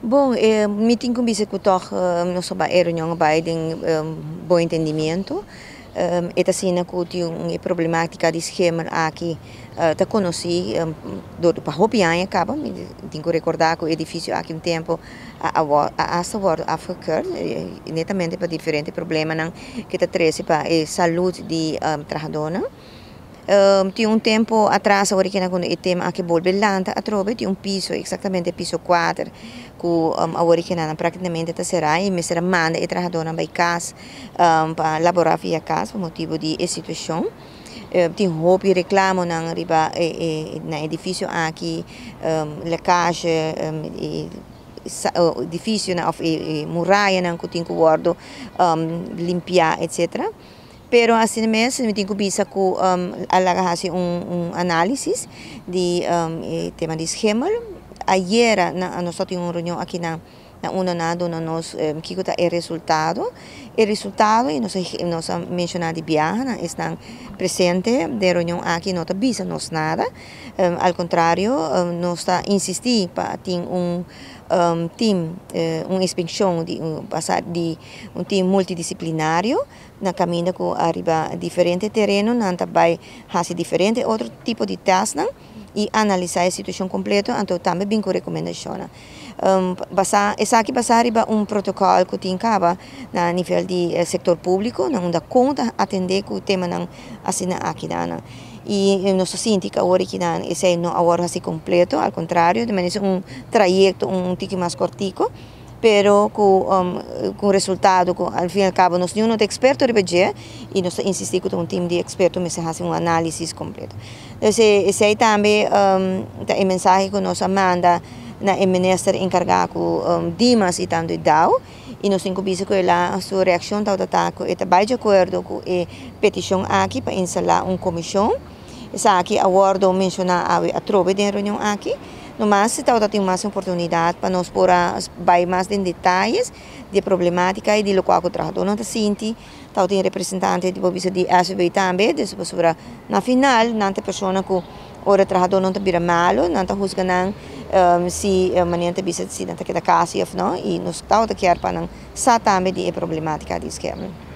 Bon, mi tin ku bisa ku tòg nos a bai e reunion a bai den bon entendimentu. E ta asina ku tin un e problemátika di schimmel aki ta konosí dor pa hopi aña kaba. Mi tin ku rekordá ku e edifisio aki un tempu a a hasta wòrdu afgekeurd netamente pa diferente problemanan ku ta trese pa e salud di trahadónan. Tin un tempu atras awor ku e tema aki bolbe lanta atrobe, tin un piso, eksaktamente piso 4, ku awor nan práktikamente ta será i mester a manda e trahadónan bai kas pa laborá via kas pa motibu di e situashon. Tin hopi reklamonan riba e na edifisio aki, lekkage, e edifisionan òf e murayanan ku tin ku wòrdu limpiá, etsetera. Pero asina mes mi tin ku bisa ku a laga hasi un análisis di e tema di schimmel. Ayera nos tin un reunion aki na unda nan a duna nos kiko ta e resultado. E resultado i nos a menshoná di biaha nan esnan presente den reunion aki no ta bisa nos nada. Al kontrario, nos ta insistí pa tin un team, un inspekshon di un basa di un team multidisiplinario na kaminda ku ariba diferente tereno nan ta bai hasi diferente otro tipo di testnan i analisá e situashon kompleto, anto tambe bin ku rekomendashonnan. Basá esaki basá riba un protokòl ku tin kaba na nivel di sektor públiko na unda kon ta atendé ku temanan asina aki nan. I nos ta sinti ku awor aki nan esei no a wòrdu hasi kompleto, al kontrario, ta manera un trayekto un tiki mas kòrtiku, pero ku resultado ku al fin i al kabo nos niun no ta eksperto riba dje i nos ta insistí ku ta un tim di eksperto mester hasi un análisis kompleto. Dus esei tambe ta e mensahe ku nos a manda na e minister enkargá ku Dimas i tantu Dao, i nos tin ku bisa ku el a su reakshon tabata ta ku e ta bai di akuerdo ku e petishon aki pa instalá un komishon. Esaki a wòrdu menshoná awe atrobe den e reunion aki. Nomas si tabata tin mas oportunidat pa nos por a bai mas den detayes di e problematika i di lokual ku trahadónan ta sinti. Tabatin representante di por bisa di SVB tambe, dus pasobra na final nan ta e persona ku ora e trahadónan ta bira malu nan ta husga nan si manera nan ta bisa si nan ta keda kasi òf no, i nos tabata kier pa nan sa tambe di e problematika di schermen.